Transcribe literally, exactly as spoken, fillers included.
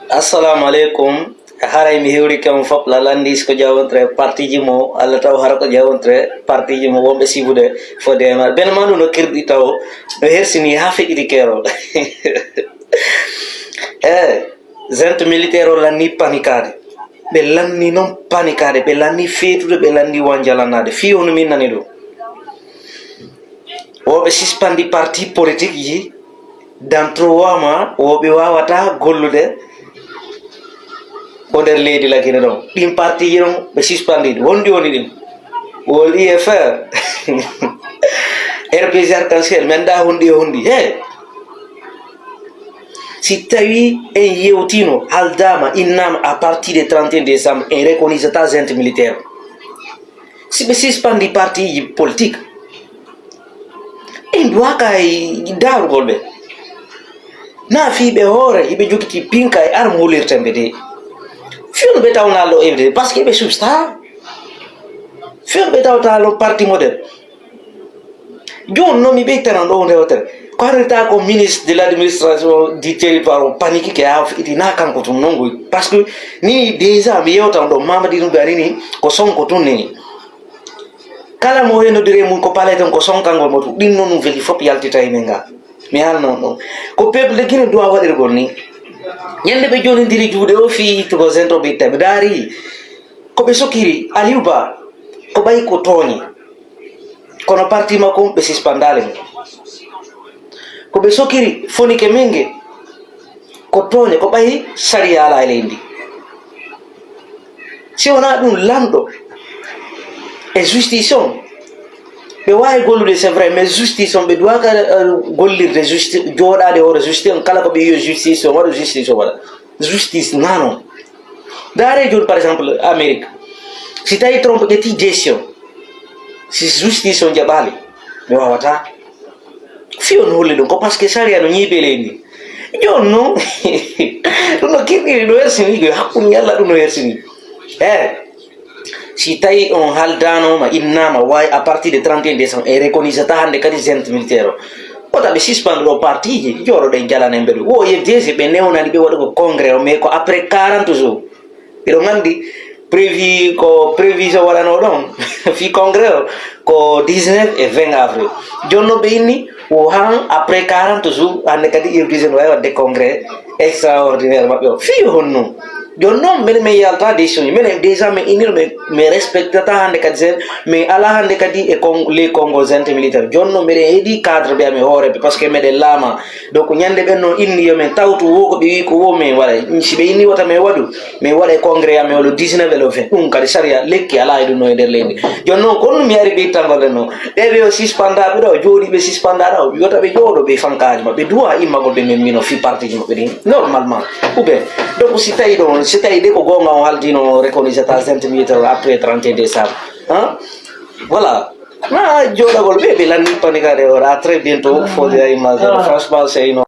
Assalamu aleykum. Haray mi hewrike on fof la lanndis ko jawontre partiji mo, Allah taw hara ko jawontre partiji mo wonɓe sibude fodde e maɗa. Bene ma ɗum no kirɗi taw no hersini haa feƴƴiti keerol. E gente militaire o lanni panikade. Ɓe lanni noon panikade, ɓe lanni feetude, ɓe lanni wanjalanade. Fii hono min nani ɗum. Woɓe sispandi parti politique ji dans trois mois, woɓe wawata gollude ko nder leydi Lagine ɗon. Ɗin parti ji ɗon ɓe sispandi ɗi. Wondi woni ɗin? Wol I F R, R P G Arc-en-Ciel, men da hundi e hundi. He, si tawi en yewtino, haldama, innama à partir de trente et un décembre, en reconnaissata gente militaire. Si ɓe sispandi partiji politique, en duwaka e daarugol ɓe. Na fii ɓe hoore, iɓe jogiti pinka e arme holirten ɓe de. Fewno ɓe tawnalo evde, parce que ɓe substa. Fewno ɓe tawtalo parti modèle. Jooni noon mi ɓeytanan ɗo hunde wotere. Ko hannde ta ko ministre de l'administration du territoire o panique ke haa iti na kanko tun noon goy. Parce que ni déjà mi yewtan ɗo Mamadi ɗum ɓe arini ko Sonko tun neni. Kala mo hennodiri e mum ko palais ton ko sonkangol mo tun. Ɗin noon ɗum feti fof yaltita e men ga. Mi haalno on ɗon. Ko peuple de Guinée doit waɗirgol ni. Ñande ɓe jonidiri juuɗe o fii ittugo zento ɓe itta. Mi daari ko ɓe sokiri Aliou Ba ko ɓay ko tooñi. Kono parti makko ɓe sispandaali mo. Ko ɓe sokiri Fonike Menge ko tooñe, ko ɓay sariya ala e leydi. Si wonaa ɗum lanɗo e justice on, ɓe waawi gollude, c'est vrai, mais justice on ɓe duwaaka eh, gollirde justice, jooɗaade hoore justice on, kala ko ɓe wiyo justice on waɗa, justice on waɗa. Justice nano. Daare jooni par exemple Amérique, si tawi Trump ƴetti gestion, si justice on jaɓaali, ɓe wawata. Fi on holli ɗum ko parce que sariya no ñiiɓe leydi. Jooni noon ɗum no kirɗiri, no hersini, ko hakkunde Yalla ɗum no hersini. E si tawi on haldanoma, innama, wawi à partir de trente et un décembre, e reconnaissata hannde kadi gente militaire o. Wota ɓe suspendre ɗo partiji, jooɗoɗen jalanen ɓe ɗum. Wo F D C ɓe newnani ɓe waɗugo congrès o, mais ko après quarante jours. Hiɗo nganndi prévu ko prévision waɗanoo ɗon fii congrès o ko dix-neuf et vingt avril. Jooni noon ɓe inni wo han après quarante jours, hannde kadi U F D C no wawi waɗde congrès extraordinaire maɓɓe o. Fii honno? Jooni noon minen min yalta décision ji. Minen déjà min innino min, min respectata hannde kadi sen, min ala hannde kadi e con, les Congo gente militaire. Jooni noon miɗen heɗi cadre ɓe amin hooreɓe, parce que miɗen laama. Donc ñande ɓen noon inni yo min tawtu wo ko ɓe wi ko wo min waɗa. Si ɓe inni wota min waɗu, min waɗa e congrès amin o le dix-neuf et le vingt. Ɗum kadi sariya lekki ala e ɗum no e nder leydi. Jooni noon ko ɗum mi ari ɓe ittangol ɗen noon. Ɓe ɓe o sispandaɓe ɗo, jooɗiɓe sispandaɗo, wota ɓe jooɗo ɓe fankaji maɓɓe, duwa immagol ɓe min mino fi partiji maɓɓe ɗin normalement. Ou bien, donc si tawi ɗon, si tawi de ko gonga on haldino reconnaissata gente militaire après trente et un décembre. Hein? Voilà. Na jooɗagol ɓe ɓe lanni panikade o. À très bientôt. Faut de image. Franchement c'est une